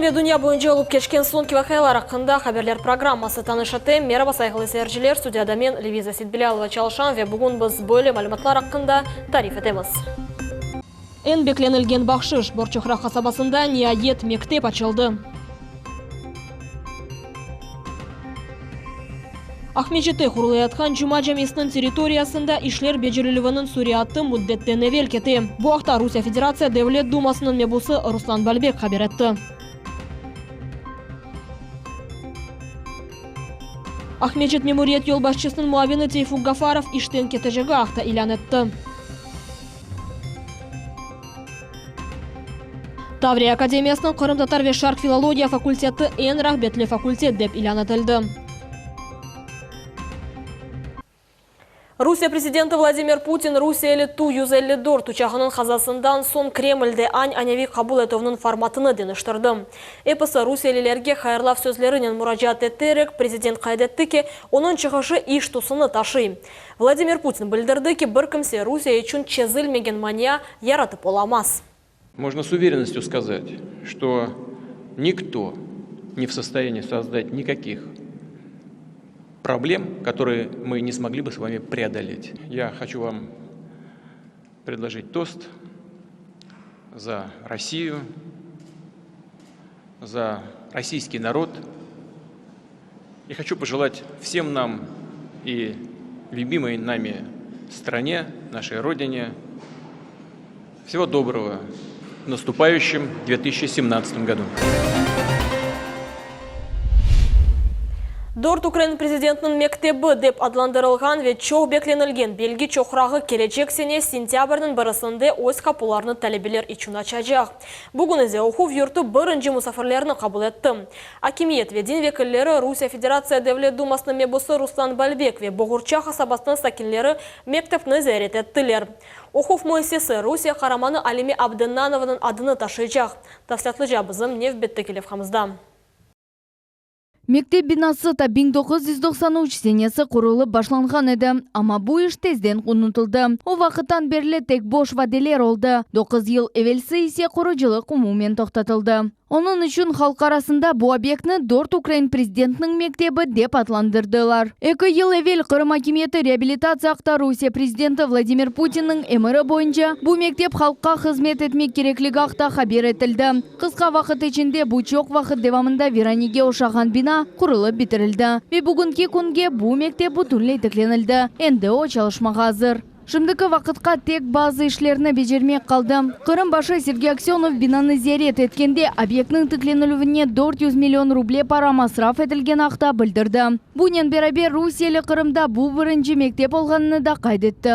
Qırım ve dünya boyunca olıp keçken soñki vaqialar aqqında haberler programması tanış etem. Meraba, sayğılı seyirciler, studiyada men, Leviza Seytbilâlova, çalışam ve bugün biz böyle malümatlar aqqında tarif etemiz. Eñ beklenilgen bahşış, Borçoqraq qasabasında niayet mektep açıldı. Aqmescitte qurulayatqan Cuma camisiniñ territoriyasında işler becerilüviniñ sürâtı müddetten evel kete. Bu aqta Rusiye Federatsiya Devlet Dumasınıñ mebusı Ruslan Balbek haber etti. Aqmescit memuriyet yolbaşçısınıñ muavini Teyfuk Gafarov işten ketecegi aqta ilân etti. Tavriya akademiyasınıñ qırımtatar ve şarq filologiya fakulteti eñ rağbetli fakultet dep ilân etildi. Rusiye prezidenti Vladimir Putin rusiyeli Tu 154 uçağınıñ qazasından soñ Kremlde añ-aneviy qabul etüvniñ formatını deñiştirdi. Episi rusiyelilerge hayırlav sözlerinen muracaat eterek, prezident qayd etti ki, onıñ çıqışı iş tüsüni taşıy. Vladimir Putin bildirdi ki, bir kimse Rusiye içün çezilmegen mania yaratıp olamaz. Можно с уверенностью сказать, что никто не в состоянии создать никаких проблем, которые мы не смогли бы с вами преодолеть. Я хочу вам предложить тост за Россию, за российский народ. И хочу пожелать всем нам и любимой нами стране, нашей Родине, всего доброго в наступающем 2017 году. Dört ukrain prezidentiniñ mektebi dep adlandırılğan ve çoq beklenilgen Belgi çoqrağı kelecek sene sentâbrniñ birisinde öz qapularını talebeler içün açacaq. Bugün ise oquv yurtu birinci musafirlerni qabul etti. Akimiyet ve din vekilleri, Rusiye Federatsiya Devlet Dumasınıñ mebusı Ruslan Balbek ve Boğurça qasabasınıñ sakinleri mektepni ziyaret ettiler. Oquv müessesi Rusiye qaramanı Alime Abdennanovanıñ adını taşıycaq. Tafsilâtlıca bizim nevbetteki levhamızda. Mektep binası ta 1993 senesi qurulıp başlanğan edi, amma bu iş tezden unutıldı. O vaqıttan berli tek boş vadeler oldı, doquz yıl evelsi ise qurucılıq umumen toqtatıldı. Onıñ içün halq arasında bu obyektni dört ukrain prezidentiniñ mektebi dep adlandırdılar. Eki yıl evel Qırım akimiyeti reabilitatsiya aqta Rusiye prezidenti Vladimir Putinniñ emiri boyunca bu mektep halqqa hızmet etmek kerekligi aqta haber etildi. Qısqa vaqıt içinde bu çoq vaqıt devamında viranege oşağan bina qurulıp bitirildi ve bugünki künge bu mektep bütünley tiklenildi, endi o çalışmağa azır. Şimdiki vaqıtqa tek bazı işlerni becermek qaldı. Qırım başı Sergey Aksönov binanı ziyaret etkende, obyektniñ tiklenilüvine 400 million ruble para masraf etilgeni aqta bildirdi. Bunen beraber, rusiyeli Qırımda bu birinci mektep olğanını da qayd etti.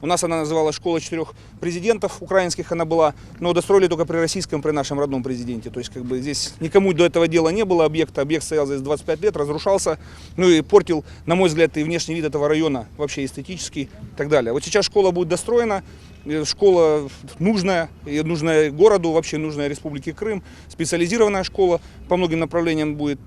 U nas ona nazıvalas şkola çetırex prezidentov ukrainskih ona byla, no dostroili tolko pri rossiyskom, pri našem rodnom prezidente. To est kak by zdes nikomu do etogo dela ne bylo obekta, obekt stoyal zdes 25 let, razruşalsya, nu i portil, na moy vzglyad, i vneşniy vid etogo rayona, voobşe estetiçeskiy i tak dalее. Vot seyças şkola budet dostroena, şkola nujnaya, i nujnaya gorodu, voobşe nujnaya respublike Krım, spetsializirovanaya şkola po mnogim naprawleniyam budet.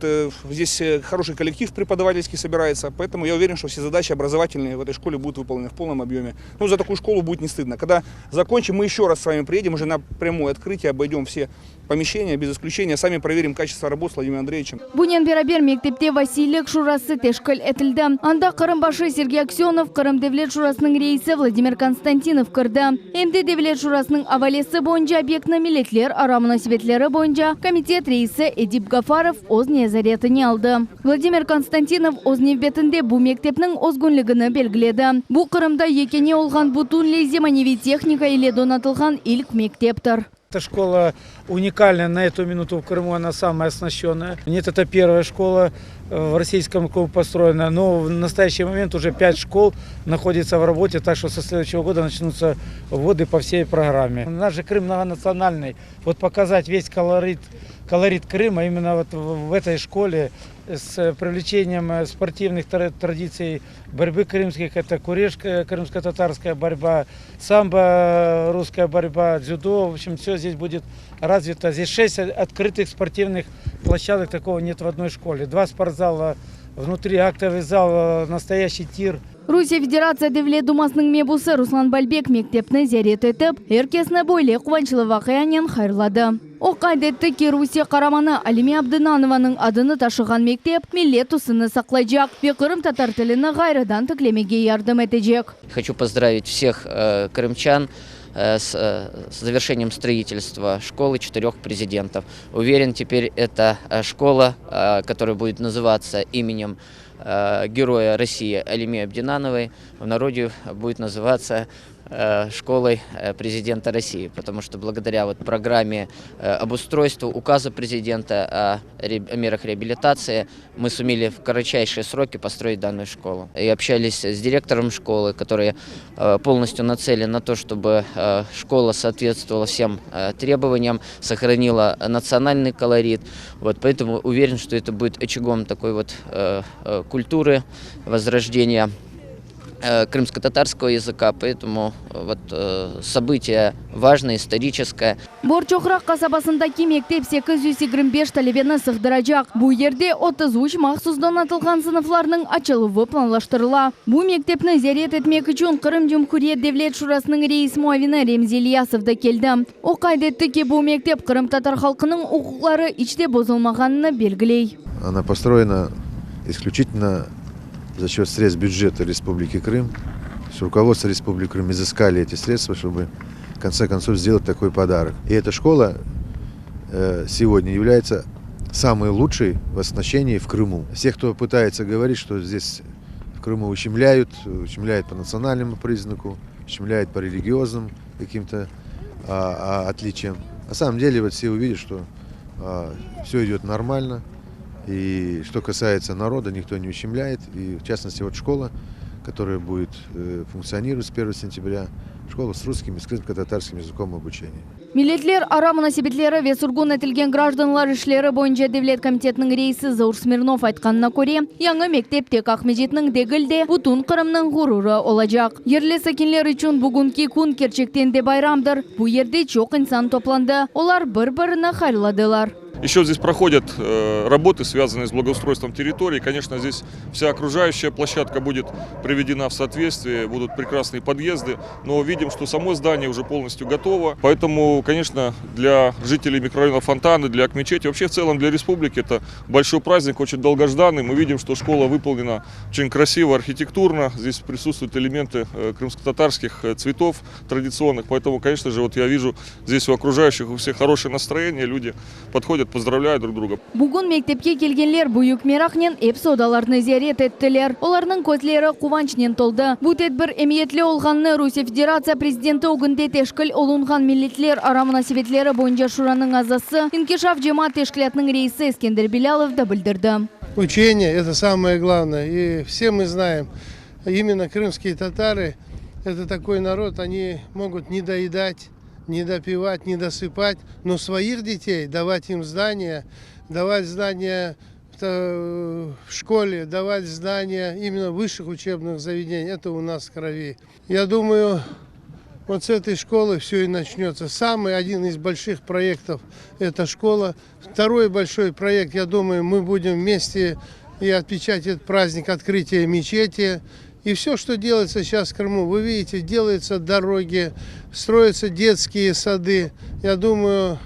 Zdes horoşiy kollektiv prepodavatelskiy sobiraetsya, poetomu ya uveren, şto vse zadaçi obrazovatelnıye v etoy şkole budut vıpolneny v polnom obъеме. Nu, za takuyu şkolu budet ne stıdno. Kogda zakonçim, mı eşe raz s vami priedem uje na prâmoye otkrıtiye, oboydem vse pomeşçeniya bez isklüçeniya, sami proverim kaçestvo rabot s Vladimirom Andreeviçem. Bunen beraber mektepte Vasiylik şurası teşkil etildi. Anda Qırım başı Sergey Aksönov, Qırım Devlet şurasınıñ reisi Vladimir Konstantinov kirdi. Em de Devlet şurasınıñ avalesi boyunca obyektni milletler ara munasebetleri boyunca komitet reisi Edip Gafarov öz nezaretine aldı. Vladimir Konstantinov öz nevbetinde bu mektepniñ özgünligini belgiledi. Bu Qırımda yekâne olğan bütünley zemaneviy tehnika ile donatılğan ilk mekteptir. Эта школа уникальная на эту минуту в Крыму, она самая оснащенная. Нет, это первая школа в российском Крыму построена, но в настоящий момент уже 5 школ находится в работе, так что со следующего года начнутся вводы по всей программе. Наш же Крым многонациональный. Вот показать весь колорит, колорит Крыма именно вот в этой школе с привлечением спортивных традиций борьбы крымских, это куреш, крымско-татарская борьба, самбо, русская борьба, дзюдо, в общем, все здесь будет развито. Здесь 6 открытых спортивных площадок, такого нет в одной школе. Два спортзала, внутри актовый зал, настоящий тир. Rusiye Federatsiya Devlet Dumasınıñ mebusı Ruslan Balbek mektepni ziyaret etip, er kesni böyle quvançlı vaqianen hayırladı. O qayd etti ki, Rusiye qaramanı Alime Abdınanovanıñ adını taşığan mektep millet tüsüni saqlaycaq ve qırımtatar tilini ğayrıdan tiklemege yardım etecek. Хочу поздравить всех крымчан с завершением строительства школы четырех президентов. Уверен, теперь эта школа, которая будет называться именем героя России Алиме Абдинановой, в народе будет называться школой президента России, потому что благодаря вот программе обустройства, указа президента о мерах реабилитации мы сумели в кратчайшие сроки построить данную школу. И общались с директором школы, который полностью нацелен на то, чтобы школа соответствовала всем требованиям, сохранила национальный колорит. Вот, поэтому уверен, что это будет очагом такой вот культуры возрождения крымско-татарского языка, поэтому вот событие важное, историческое. Borçoqraq qasabasındaki mektep 825 talebeni sığdıracaq. Bu yerde 33 mahsus donatılğan sınıflarnıñ açıluvı planlaştırıla. Bu mektepni ziyaret etmek içün Qırım Cumhuriyet Devlet Şurasınıñ reis muavini Remzi İlyasov da keldi. O qayd etti ki, bu mektep qırımtatar halqınıñ uquqları iç te bozulmağanını belgiley. Она построена исключительно за счет средств бюджета Республики Крым. С руководство Республики Крым изыскали эти средства, чтобы в конце концов сделать такой подарок. И эта школа сегодня является самой лучшей в оснащении в Крыму. Все, кто пытается говорить, что здесь в Крыму ущемляют, ущемляют по национальному признаку, ущемляют по религиозным каким-то отличиям. На самом деле вот все увидят, что все идет нормально. И что касается народа, никто не ущемляет. И в частности, вот школа, которая будет функционировать с 1 сентября, школа с русским и с крымско-татарским языком обучения. Milletler ara munasebetleri ve sürgün etilgen grajdanlar işleri boyunca Devlet komitetiniñ reisi Zaur Smirnov aytqanına köre, yañı mektep tek Aqmescitniñ degil de, bütün Qırımnıñ ğururı olacaq. Yerli sakinler içün bugünki kün kerçekten de bayramdır. Bu yerde çoq insan toplandı. Olar bir-birini hayırladılar. Еще здесь проходят работы, связанные с благоустройством территории. Конечно, здесь вся окружающая площадка будет приведена в соответствие, будут прекрасные подъезды. Но видим, что само здание уже полностью готово. Поэтому, конечно, для жителей микрорайона Фонтаны, для Акмечети, вообще в целом для республики это большой праздник, очень долгожданный. Мы видим, что школа выполнена очень красиво, архитектурно. Здесь присутствуют элементы крымско-татарских цветов традиционных. Поэтому, конечно же, вот я вижу здесь у окружающих у всех хорошее настроение, люди подходят, поздравляют друг друга. Bugün mektepke kelgenler büyük meraqnen episi odalarnı ziyaret ettiler. Olarnıñ közleri quvançnen toldı. Bu tedbir emiyetli olğanını Rusiye Federatsiya prezidenti ögünde teşkil olunğan milletler ara munasebetleri boyunca Şuranıñ azası, İnkişaf cemaat teşkilâtınıñ reisi Eskender Bilâlov da bildirdi. Учение – это самое главное. И все мы знаем, именно крымские татары – это такой народ, они могут не доедать, не допивать, не досыпать, но своих детей давать им знания, давать знания в школе, давать знания именно высших учебных заведений, это у нас в крови. Я думаю, вот с этой школы все и начнется. Самый один из больших проектов – это школа. Второй большой проект, я думаю, мы будем вместе и отмечать этот праздник открытия мечети. И все, что делается сейчас в Крыму, вы видите, делаются дороги, строятся детские сады. Я думаю,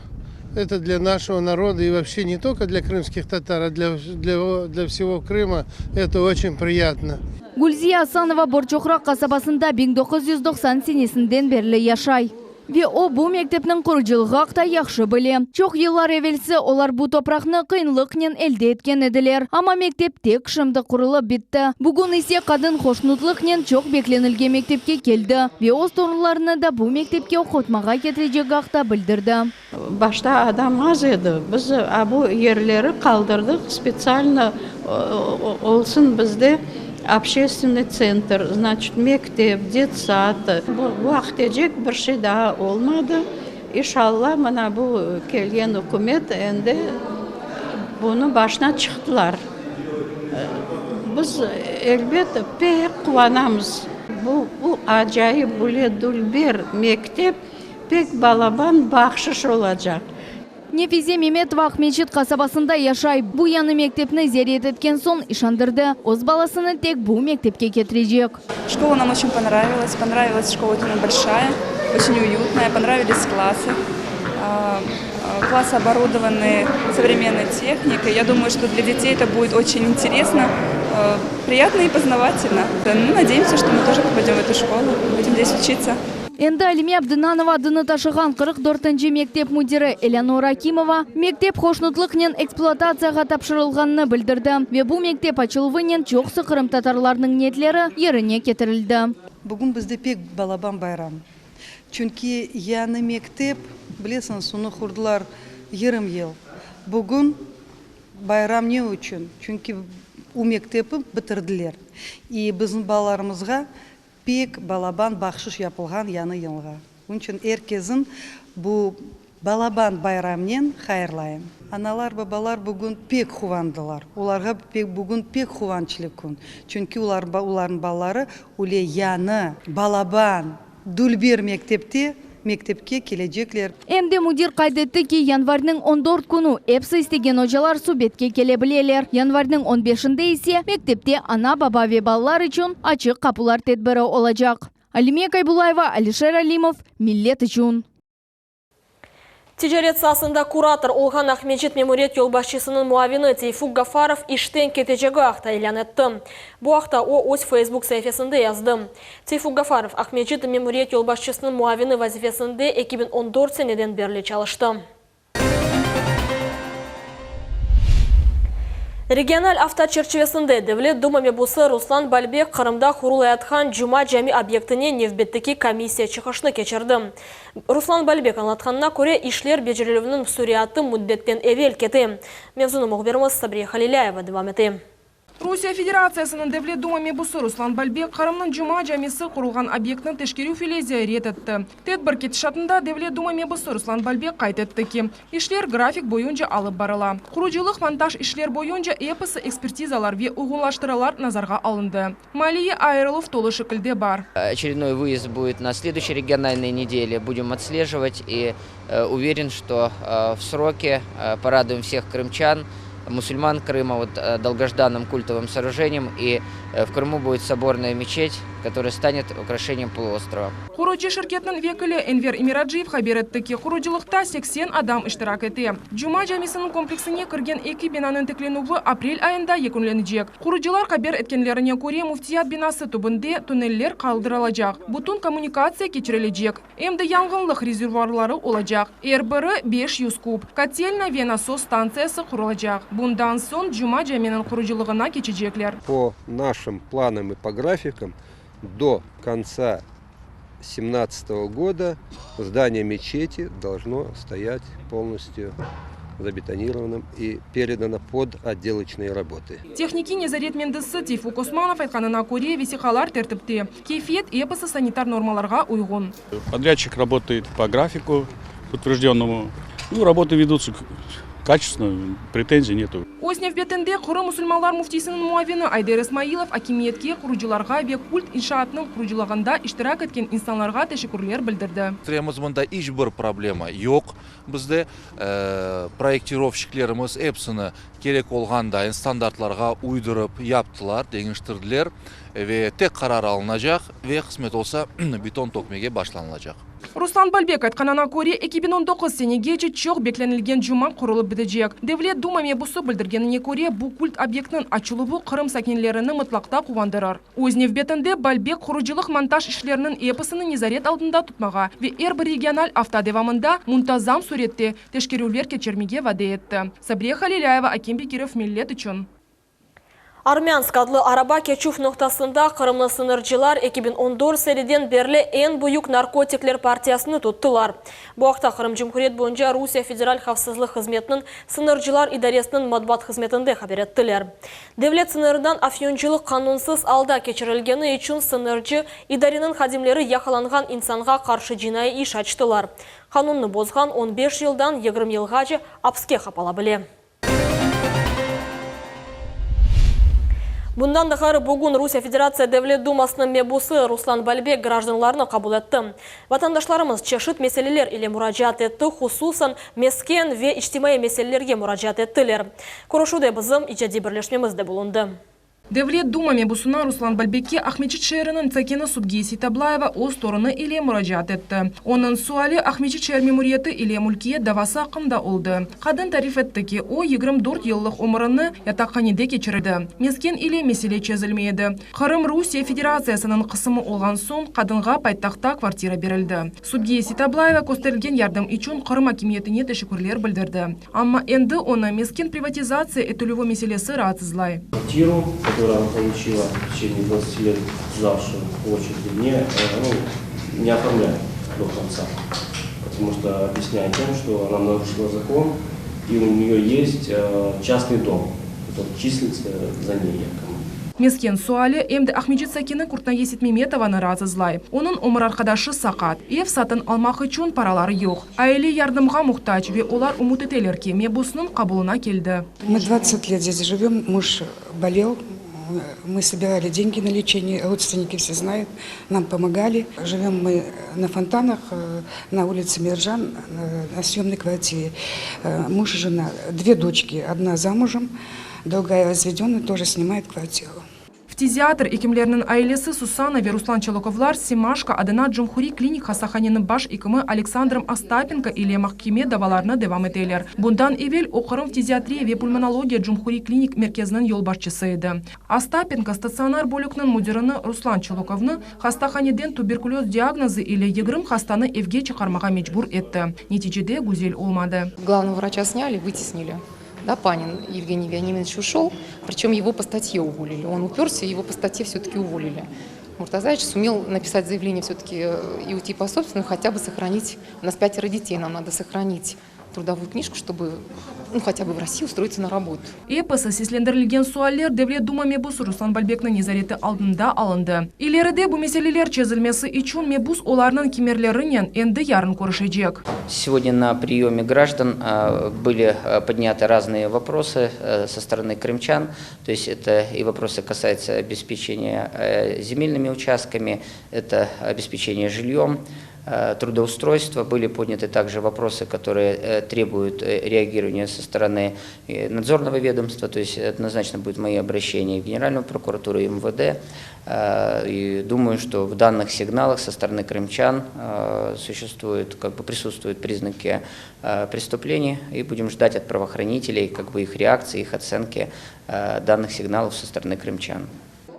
это для нашего народа и вообще не только для крымских татар, а для всего Крыма это очень приятно. Gülziye Asanova Borçoqraq qasabasında 1990 senesinden berli yaşay. Ve o bu mektepniñ qurucılığı aqta yahşı bile. Çoq yıllar evelsi olar bu topraqnı qıyınlıqnen elde etken ediler. Amma mektep tek şimdi qurulıp bitti. Bugün ise qadın hoşnutlıqnen çoq beklenilgen mektepke keldi. Ve öz torunlarını da bu mektepke oqutmağa ketirecegi aqta bildirdi. Başta adam az edi. Biz bu yerleri qaldırdıq специально olsun bizde общественный центр, значит, mektep, детсад. Bu vaqıtacek bir şey daa olmadı. İnşallah mına bu kelgen ükümet endi bunı başına çıqtılar. Biz elbet pek quvanamız. Bu acayip böyle dülber mektep pek balaban bahşış olacaq. Nefize Memetova Aqmescit qasabasında yaşay. Bu yañı mektepni ziyaret etken soñ işandırdı. Öz balasını tek bu mektepke ketirecek. Школа нам очень понравилась. Понравилась школа очень большая, очень уютная. Понравились классы. Классы оборудованы современной техникой. Я думаю, что для детей это будет очень интересно, приятно и познавательно. Ну, надеемся, что мы тоже попадем в эту школу, будем здесь учиться. Endi Alime Abdınanova adını taşığan 44-nci mektep müdiri Eleonora Akimova, mektep hoşnutlıqnen ekspluatatsiyağa tapşırılğanını bildirdi ve bu mektep açıluvınen çoqusı qırımtatarlarnıñ niyetleri yerine ketirildi. Bugün bizde pek balaban bayram. Çünki yañı mektep, bilesiñiz, onı qurdılar yigirmi yıl. Bugün bayram ne içün? Çünki o mektepi bitirdiler. I bizim balalarımızğa pek balaban bahşış yapılğan yañı yılğa. Onıñ içün er kesin bu balaban bayramnen hayırlayım. Analar, babalar bugün pek quvandılar. Olarğa bugün pek quvançlı kün. Çünki olar, olarnıñ balaları öyle yañı, balaban, dülber mektepte, mektepke kelecekler. Em de müdir qayd etti ki, yanvarniñ 14 künü episi istegen ocalar subetke kele bileler. Yanvarniñ 15-inde ise mektepte ana-baba ve balalar içün açıq qapular tedbiri olacaq. Alime Kaybulayeva, Alişer Alimov, Millet içün. Ticaret saasında kurator olğan Aqmescit memuriyet yolbaşçısınıñ muavini Teyfuk Gafarov işten ketecegi aqta ilân etti. Bu aqta o, öz Feysbuk saifesinde yazdı. Teyfuk Gafarov Aqmescit memuriyet yolbaşçısınıñ muavini vazifesinde 2014 seneden berli çalıştı. Regional afta çerçivesinde Devlet Duma mebusı Ruslan Balbek Qırımda qurulayatqan Cuma cami obyektine nevbetteki komissiya çıqışını keçirdi. Ruslan Balbek añlatqanına köre, işler becerilüviniñ sürâtı müddetten evel kete. Mevzunı mühbirimiz Sabriye Halilâyeva devam ete. Rusiye Federatsiyasınıñ Devlet Duma mebusı Ruslan Balbek Qırımnıñ Cuma camisi qurulğan obyektni teşkerüv ile ziyaret etti. Tedbir ketişatında Devlet Duma mebusı Ruslan Balbek qayd etti ki, işler grafik boyunca alıp barıla. Qurucılıq-montaj işler boyunca episi ekspertizalar ve uyğunlaştıralar nazarğa alındı. Maliye ayırıluv tolu şekilde bar. Очередной выезд будет на следующей региональной неделе. Будем отслеживать и уверен, что в сроки порадуем всех крымчан, мусульман Крыма вот долгожданным культовым сооружением. И в Крыму будет соборная мечеть, которая станет украшением полуострова. Qurucı şirketniñ vekili Enver Emiraciyev haber etti ki, qurucılıqta 80 adam iştirak ete. Cuma camisiniñ kompleksine kirgen eki binanıñ tiklenüvi aprel ayında yekünlenecek. Qurucılar haber etkenlerine köre, müftiyat binası tübünde tünneller qaldırılacaq, bütün kommunikatsiya keçirilecek, em de yanğınlıq rezervuarları olacaq, er biri 500 kub, kotelnâ ve nasos stantsiyası qurulacaq. Bundan soñ Cuma caminiñ qurucılığına keçecekler. По нашим планам и по графикам до конца 2017 года здание мечети должно стоять полностью забетонированным и передано под отделочные работы. Tehnikiy nezaret müendisi Teyfuk Osmanov aytqanına köre, vesiqalar tertipte. Keyfiyet episi sanitar normalarğa uyğun. Подрядчик работает по графику утвержденному. Ну, работы ведутся качественно, претензий нету. Öz nevbetinde Qırım musulmanlar müftisiniñ muavini Ayder İsmailov akimiyetke, qurucılarğa ve kult inşaatınıñ qurucılığında iştirak etken insanlarğa teşekkürler bildirdi. Mında iç bir problema yoq. Bizde proyektirovщiklerimiz episini kerek olğanday standartlarğa uydurıp yaptılar, deñiştirdiler ve tek qarar alınacaq ve qısmet olsa beton tökmege başlanılacaq. Ruslan Balbek aytqanına köre, 2019 senegece çoq beklenilgen cuma qurulıp bitecek. Devlet Duma mebusı bildirgenine köre, bu kult obyektiniñ açıluvı Qırım sakinlerini mıtlaqta quvandırır. Öz nevbetinde Balbek qurucılıq-montaj işleriniñ episini nezaret altında tutmağa ve er bir regional afta devamında muntazam sürette teşkerüvler keçirmege vade etti. Sabriye Halilâyeva, Akim Bekirov, Millet içün. Armânsk adlı araba keçüv noqtasında qırımlı sıñırcılar 2014 seneden berli eñ büyük narkotikler partiyasını tuttılar. Bu aqta Qırım Cumhuriyet boyunca Rusiye Federal havfsızlıq hızmetiniñ sıñırcılar idaresiniñ matbuat hızmetinde haber ettiler. Devlet sıñırından afyoncılıq qanunsız alda keçirilgeni içün sıñırcı idareniñ hadimleri yaqalanğan insanğa qarşı cinaiy iş açtılar. Qanunnı bozğan 15 yıldan 20 yılğace apske qapala bile. Bundan da ğayrı bugün Rusiye Federatsiya Devlet Dumasınıñ mebusı Ruslan Balbek grajdanlarnı qabul etti. Vatandaşlarımız çeşit meseleler ile muracaat etti, hususan mesken ve içtimaiy meselelerge muracaat ettiler. Körüşüvde bizim icadiy birleşmemiz de bulundı. Devlet Duma mebusına Ruslan Balbekke Aqmescit şeeriniñ sakini Subgiye Seytablayeva öz torunı ile muracaat etti. Onıñ suali Aqmescit şeer memuriyeti ile mülkiyet davası aqqında oldı. Qadın tarif etti ki, o, 24 yıllıq ömürini yataqhanede keçirdi. Mesken ile mesele çezilmey edi. Qırım Rusiye Federatsiyasınıñ qısımı olğan soñ, qadınğa paytahtta kvartira berildi. Subgiye Seytablayeva kösterilgen yardım içün Qırım akimiyetine teşekkürler bildirdi. Amma endi onı mesken privatizatsiya etilüvi meselesi raatsızlay. Kvartiru, kotoruyu ona poluçila v teçeniye 20 let ждавшую очереди, не, ну, не оформляют до конца. Потому что объясняют тем, что она нарушила закон, и у нее есть частный дом, который числится за ней якобы. Mesken suali em de Aqmescit sakini Kurtnaye Seytmemetovanı raatsızlay. Onıñ ömür arqadaşı saqat. Ev satın almaq içün paraları yoq. Aile yardımğa muhtac ve olar ümüt eteler ki, mebusnıñ qabulına keldi. Мы 20 лет здесь живем, муж болел, мы собирали деньги на лечение, родственники все знают, нам помогали. Живем мы на Фонтанах, на улице Мержан, на съемной квартире. Муж и жена, две дочки, одна замужем, другая разведенная, тоже снимает квартиру. Ftiziatr ekimlerniñ ailesi Susanna ve Ruslan Çolakovlar Semaşko adına Cumhuriy klinik hastahaneniñ baş ekimi Aleksandr Ostapenko ile mahkeme davalarını devam eteler. Bundan evel o Qırım ftiziatriya ve pulmonologiya Cumhuriy klinik merkeziniñ yolbaşçısı edi. Ostapenko statsionar bölükniñ müdirini Ruslan Çolakovnı hastahaneden tuberkulöz diagnozı ile 20 hastanı evge çıqarmağa mecbur etti. Neticede güzel olmadı. Главного врача сняли, вытеснили. Да, Панин Евгений Вениаминович ушел, причем его по статье уволили. Он уперся, его по статье все-таки уволили. Муртазаевич сумел написать заявление все-таки и уйти по собственному, хотя бы сохранить, у нас пятеро детей, нам надо сохранить трудовую книжку, чтобы ну, хотя бы в России устроиться на работу. Episi seslendirilgen sualler Devlet Duma mebusı Ruslan Balbekniñ nezareti altında alındı. İleride bu meseleler çezilmesi içün mebus olarnıñ kimerlerinen endi yarın körüşecek. Сегодня на приеме граждан были подняты разные вопросы со стороны крымчан. То есть это и вопросы касаются обеспечения земельными участками, это обеспечение жильем, трудоустройства. Были подняты также вопросы, которые требуют реагирования со стороны надзорного ведомства. То есть однозначно будут мои обращения в Генеральную прокуратуру и МВД. И думаю, что в данных сигналах со стороны крымчан существуют, как бы присутствуют признаки преступлений. И будем ждать от правоохранителей как бы их реакции, их оценки данных сигналов со стороны крымчан.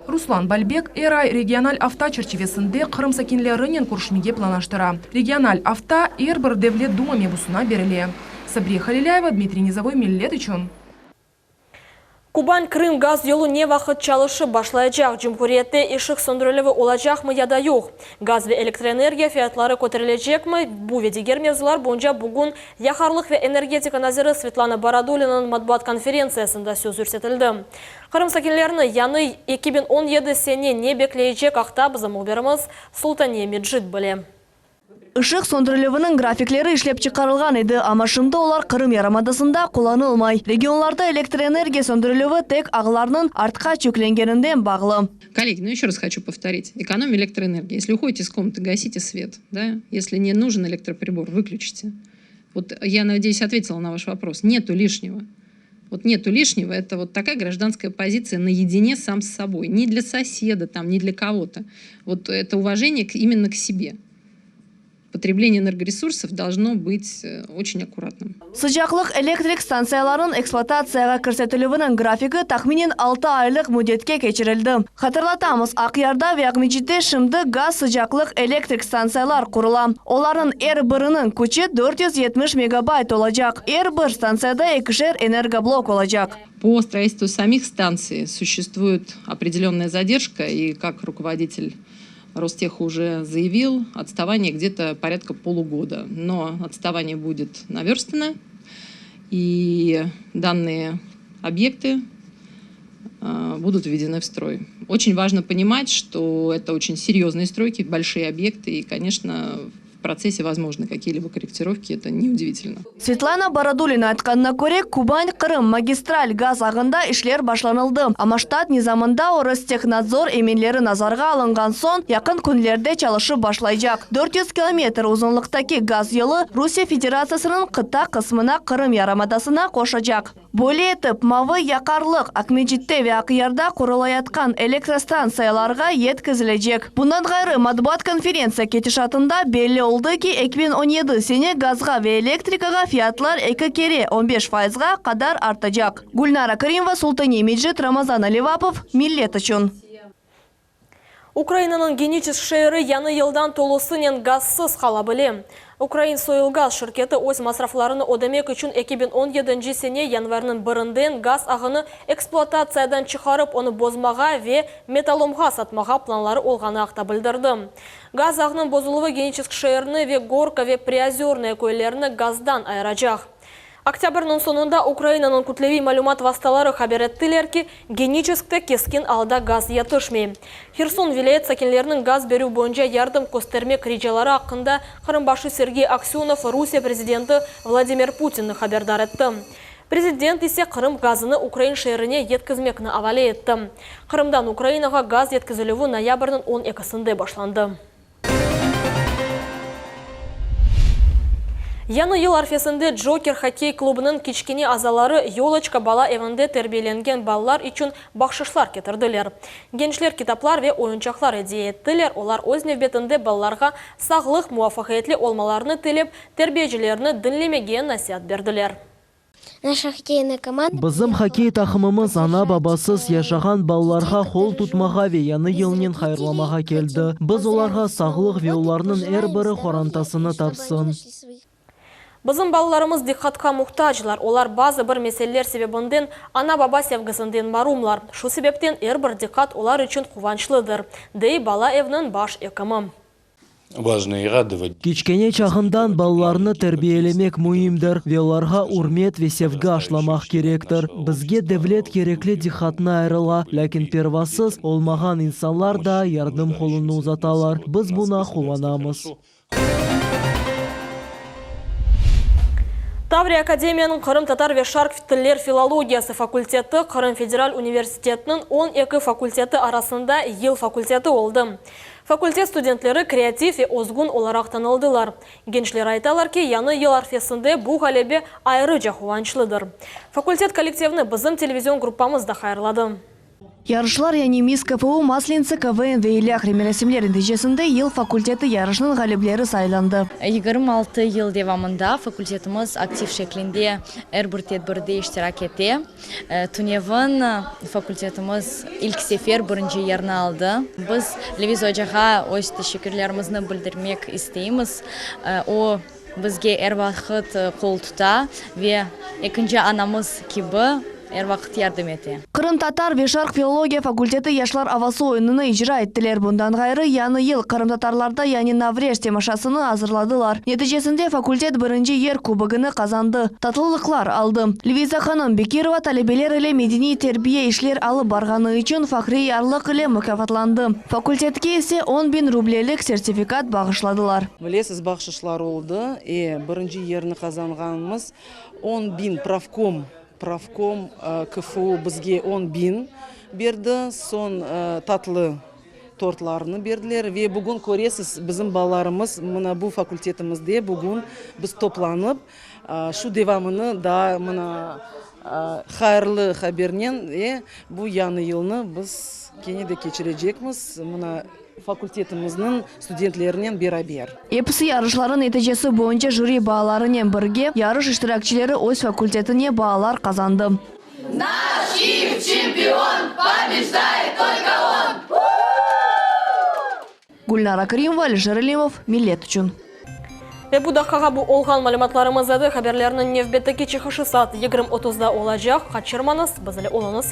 Ruslan Balbek er ay regional afta çerçivesinde Qırım sakinlerinen körüşmege planlaştıra. Regional afta er bir Devlet Duma mebusına berile. Sabriye Halilâyeva, Dmitriy Nizovой, Millet içün. Kuban Krım gaz yolu ne vaqıt çalışıp başlaycaq? Cumhuriyette ışıq söndürilüvi olacaqmı ya da yoq? Gaz ve elektroenergiya fiyatları köterilecekmi? Bu ve diger mevzular boyunca bugün Yaqarlıq ve energetika naziri Svetlana Borodulinanıñ matbuat konferentsiyasında söz yürsetildi. Qırım sakinlerini yañı 2017 sene ne bekleycek aqta bizim mühbirimiz Sultaniye Mecit bile. Işıq söndürilüviniñ grafikleri işlep çıqarılğan edi, amma şimdi olar Qırım yarımadasında qullanılmay. Regionlarda elektr energiya söndürilüvi tek ağlarnıñ artqaç yüklengeninden bağlı. Коллеги, ну еще раз хочу повторить. Экономия электроэнергии. Если уходите из комнаты, гасите свет. Да? Если не нужен электроприбор, выключите. Вот я надеюсь, ответила на ваш вопрос. Нету лишнего. Вот нету лишнего, это вот такая гражданская позиция наедине сам с собой. Не для соседа, там, не для кого-то. Вот это уважение к, именно к себе. Потребление энергоресурсов должно быть э, очень аккуратным. Sıcaqlıq elektrik stantsiyalarınıñ ekspluatatsiyağa kirsetilüviniñ grafigi tahminen 6 aylıq müddetke keçirildi. Hatırlatamız, Aqyarda ve Aqmescitte şimdi gaz sıcaqlıq elektrik stantsiyalar qurula. Olarnıñ er biriniñ küçü 470 megabayt olacaq. Er bir stantsiyada ekişer energoblok olacaq. По строительству самих станций существует определенная задержка, и как руководитель Ростеха уже заявил, отставание где-то порядка полугода. Но отставание будет наверстано, и данные объекты э, будут введены в строй. Очень важно понимать, что это очень серьезные стройки, большие объекты, и, конечно, в процессе возможны какие-либо корректировки, это неудивительно. Svetlana Borodulina aytqanına köre, Kuban-Qırım magistral gaz ağında işler başlanıldı. Amma ştat nizamında Rostehnadzor emirleri nazarğa alınğan soñ yaqın künlerde çalışıp başlaycaq. 400 kilometr uzunlıqtaki gaz yolu Rusiye Federatsiyasınıñ qıta qısmına Qırım yarımadasına qoşacaq. Böyle etip, mavı yaqarlıq Aqmescitte ve Aqyarda qurulayatqan elektrostantsiyalarğa yetkizilecek. Bundan ğayrı, matbuat konferentsiya ketişatında belli oldı ki, 2017 sene gazğa ve elektrikağa fiyatlar eki kere, on beş fayızğa qadar artacaq. Gülnara Kerimova, Sultaniye Mecit, Ramazan Alivapov, Millet içün. Ukrainanıñ Geniçesk şeeri yañı yıldan tolusınen gazsız qala bile. Ukrain soyulgaz şirketi öz masraflarını ödemek içün 2017 sene yanvarniñ birinden gaz ağını ekspluatatsiyadan çıqarıp onı bozmağa ve metallomğa satmağa planları olğanı aqta bildirdi. Gaz ağınıñ bozuluvı Geniçesk şeerini ve Gorka ve Priozörnoye köylerini gazdan ayıracaq. Oktâbrniñ soñunda Ukrainanıñ kütleviy malümat vastaları haber ettiler ki, Geniçeskte keskin alda gaz yetişmey. Herson vilâyet sakinleriniñ gaz berüv boyunca yardım köstermek ricaları aqqında Qırım başı Sergey Aksönov Rusiye prezidenti Vladimir Putinni haberdar etti. Prezident ise Qırım gazını ukrain şeerine yetkizmekni avale etti. Qırımdan Ukrainağa gaz yetkizilüvi noyabrniñ on ekisinde başlandı. Yañı yıl arfesinde Joker hokkey klubınıñ kiçkene azaları Yoloçka bala evinde terbiyelengen balalar içün bahşışlar ketirdiler. Gençler kitaplar ve oyuncaqlar ediye ettiler, olar öz nevbetinde balalarğa sağlıq, muvafaqiyetli olmalarını tilep, terbiyecilerini diñlemege nasiat berdiler. Naşa hokkeynaya komanda Bizim hokkey taqımımız ana-babasız yaşağan balalarğa qol tutmağa ve Yañı yılnen hayırlamağa keldi. Biz olarğa sağlıq ve olarnıñ er biri qorantasını tapsın. Bizim balalarımız diqqatqa muhtaclar. Olar bazı bir meseleler sebebinden ana-baba sevgisinden marumlar. Şu sebepten er bir diqqat olar içün quvançlıdır, dey bala evniñ baş ekimi. Kiçkene çağından balalarnı terbiyelemek müimdir ve olarğa ürmet ve sevgi aşlamaq kerektir. Bizge devlet kerekli diqqatnı ayırıla, lâkin pervasız olmağan insanlar da yardım qolunı uzatalar. Biz buna quvanamız. Tavriya akademiyanıñ qırımtatar ve şarq tiller filologiyası fakulteti Qırım federal universitetiniñ 12 fakulteti arasında yıl fakulteti oldı. Fakultet studentleri kreativ ve özgün olaraq tanıldılar. Gençler aytalar ki, yañı yıl arfesinde bu ğalebe ayrıca quvançlıdır. Fakultet kollektivini bizim televizion gruppamız da hayırladı. Yarışlar, yani Miss KFU, Maslenitsa, KVN ve ilâhre merasimler neticesinde Yıl fakulteti yarışınıñ ğalipleri saylandı. 26 yıl devamında fakultetimiz aktiv şeklinde er bir tedbirde iştirak ete. Tünevin fakultetimiz ilk sefer birinci yerni aldı. Biz Leviza ocağa öz teşekkürlerimizni bildirmek isteymiz. O, bizge er vaqıt qol tuta ve ekinci anamız kibi er vaqıt yardım ete. Qırımtatar ve şarq filologiya fakulteti Yaşlar avası oyunını icra ettiler. Bundan ğayrı, Yañı yıl qırımtatarlarda, yani Navreş temaşasını azırladılar. Neticesinde fakultet birinci yer kubogını qazandı, tatlılıqlar aldı. Lviza hanım Bekirova talebeler ile medeniy-terbiye işler alıp barğanı içün fahriy yarlıq ile mukâfatlandı. Fakultetke ise 10.000 rublelik sertifikat bağışladılar. Bilesiz, bahşışlar oldı. E, birinci yerni qazanğanımız 10.000 pravkom Pravkom KFU bizge 10.000 berdi, soñ tatlı tortlarnı berdiler ve bugün köresiz, bizim balalarımız mına bu fakultetimizde bugün biz toplanıp, şu devamını daa mına hayırlı habernen bu yañı yılnı biz kene de keçirecekmiz, mına Fakultetimizniñ studentlerinen beraber. Episi yarışlarnıñ neticesi boyunca jüri baalarınen birge yarış iştirakçileri öz fakultetine baalar qazandı. Naş Kiyev çempion, pobejdaet tolko on! Gülnara Kerimova, Alişer İlimov, Millet içün. Ve bu daqqağa bu olğan malümatlarımız edi. Haberlerniñ nevbetteki çıqışı saat yigirmi otuzda olacaq. Qaçırmañız, biz ile oluñız.